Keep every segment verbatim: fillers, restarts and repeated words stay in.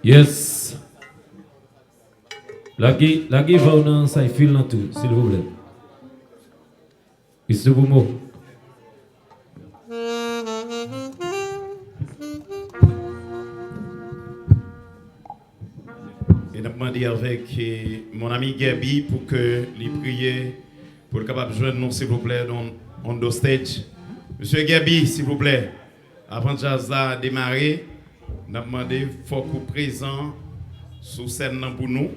Yes. Lage, lage vaw nan say fil nan tou, silvouplè. Mister Poumon. E n ap mande avèk, eh, mon ami Gaby pou ke li priye, pou l kapab jwenn nou, silvouplè, on, on the stage. Mesye Gaby, silvouplè, avan djaz la demare, n ap mande fòk ou prezan sou sèn nan pou nou,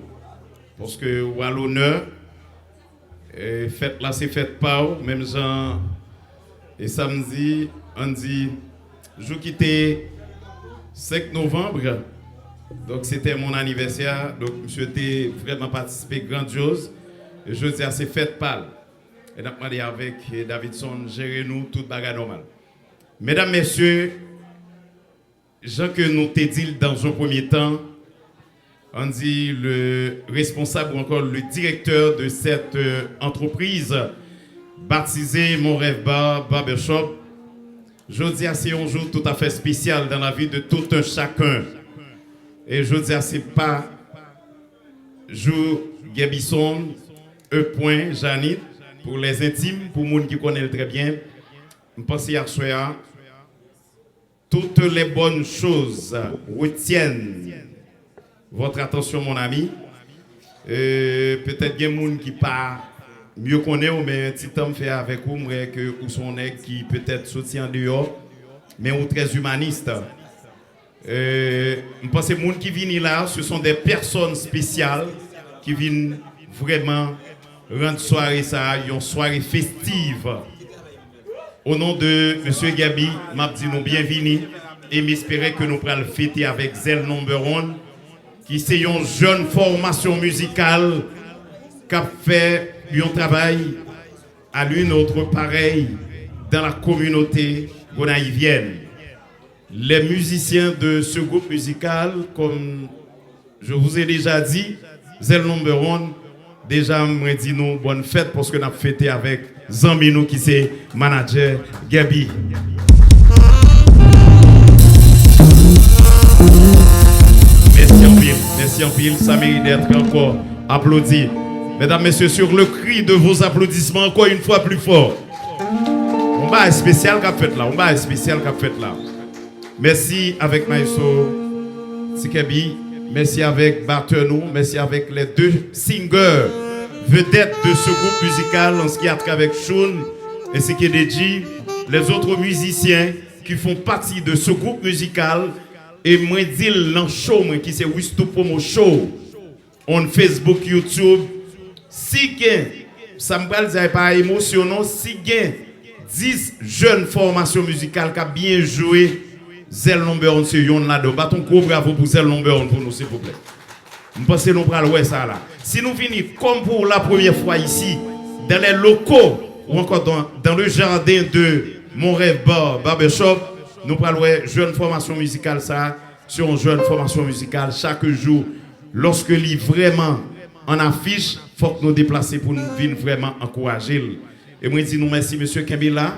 paske ou a lonè. E, fèt la se fèt pa w, menm jan e samdi, ann di, jou ki te senk novanm, donk se te mon anivèsè, donk misye te vrèman patisipe grandyoz. E jodi a se fèt pa l. E n ap mande avèk, e, Davidson jere nou, tout bagay nòmal. Medam, mesye, jan ke nou te di l dans un premier temps, ann di le responsable ou encore le directeur de cette, euh, entreprise baptisée Mon Rêve Bar Barbershop, jodi a se yon jou tout à fait spécial dans la vie de tout un chacun. E jodi a se pa jou Gabyson, e pwen Janit, pou les intimes, pou moun ki konnen l trè byen. M panse aswè a, toutes les bonnes choses retiennent votre attention, mon ami. Euh, petèt gen moun ki pa mye konnen w, men ti tan m fè avèk ou, m wè ke ou se yon nèg ki petèt soti andeyò, men ou trè imanis. Euh, m panse moun ki vini la, ce sont des personnes spéciales ki vin vrèman rann sware sa a yon sware festiv. O non de Mesye Gaby, m ap di nou byenvini e m espere ke nou pral fete avèk Zèl Number One, ki se yon jèn fòmasyon mizikal k ap fè yon travay à l'une autre pareille dans la communauté gonayivyèn. Les musiciens de ce groupe musical, comme je vous ai déjà dit, Zèl Number One, deja mwen di nou bòn fèt paske n ap fete avèk zanmi nou ki se manadjè Gaby. Mèsi anpil, mèsi anpil, ça mérite d'être encore applaudi. Mesdames, messieurs, sur le cri de vos applaudissements, encore une fois plus fort. Yon bagay espesyal k ap fèt la, yon bagay espesyal k ap fèt la. Mèsi avèk Maestro Ti Kèbi, mèsi avèk batè nou, mèsi avèk les deux singers vedettes de ce groupe musical, en ce qui a trait avec Choun ainsi que Dedji, les autres musiciens qui font partie de ce groupe musical, e mwen di l nan show mwen ki se Wistou Promo Show, on Facebook, YouTube. Si gen, sa m pral di a e pa emosyon non, si gen dis jèn fòmasyon mizikal k ap byen jwe, Zèl Number One se yonn ladan yo. Bat yon gwo bravo pou Zèl Number One pou nou, silvouplè. M panse nou pral wè sa la. Si nou vini kòm pour la première fois ici, dans les locaux ou encore dans, dans le jardin de Mon Rêve Bar Barbershop, nou pral wè jèn fòmasyon mizikal sa a. Se yon jèn fòmasyon mizikal. Chak jou, lòske li vrèman an afich, fòk nou deplase pou nou vin vrèman ankouraje l. E mwen di nou mèsi, mesye, kenbe la.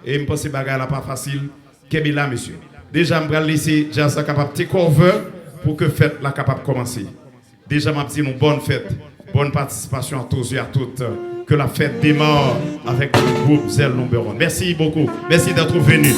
E m panse bagay la pa fasil. Kenbe la, mesye. Deja, m pral lese djaz la kapab take over pou ke fèt la kapab kòmanse. Deja, m ap di nou bòn fèt, bòn patisipasyon à tous et à toutes. Que la fête démarre avec le groupe Zèl Number One. Merci beaucoup. Merci d'être venu.